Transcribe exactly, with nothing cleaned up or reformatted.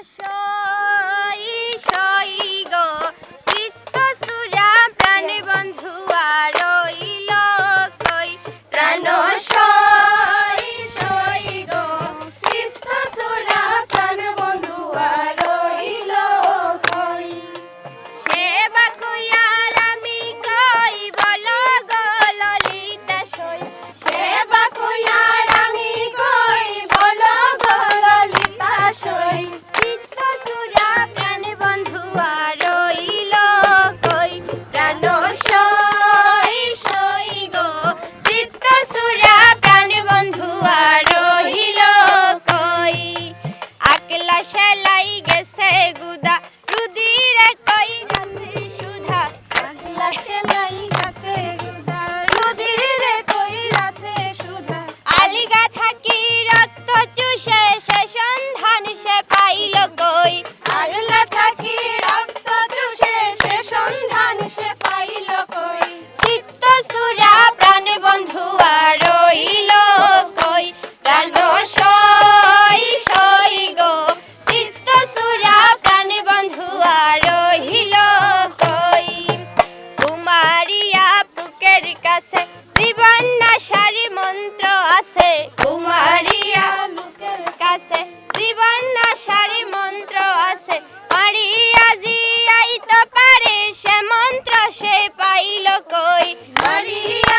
সই সই গো, চিত্ত সুরা প্রাণ বন্ধু আর রইল কই। প্রাণ সই সই গো, চিত্ত সুরা প্রাণ বন্ধু আর রইল কই। সে বা কই আর আমি কই, বলো গো ললিতা সই। সে বা কই আর আমি কই, বলো গো ললিতা সই। চিত্ত সুরা প্রাণ বন্ধু আর রইল কই। প্রাণ সই সই গো, চিত্ত সুরা প্রাণ বন্ধু আর রইল কই। আকলা সেলাই গেছে গুদা, রুধিরে কই রাসে সুধা। আকলা সেলাই গেছে গুদা, রুধিরে কই রাসে সুধা। আলিগা থাকি রক্ত চুষে, সে সন্ধান সে পাইল কই। আলিগা থাকি রক্ত চুষে, সে সন্ধান সে পাইল কই। চিত্ত সুরা প্রাণ বন্ধু আর রইল কই। প্রাণ সই সই গো, চিত্ত সুরা প্রাণ বন্ধু আর রইল কই। কুমারিয়া বুকের কাছে জীবন নাশার মন্ত্র আছে। কুমারিয়া বুকের কাছে জীবন নাশার মন্ত্র আছে। মারিয়া যে আইতে পারে, সে মন্ত্র সে পাইল কই। মারিয়া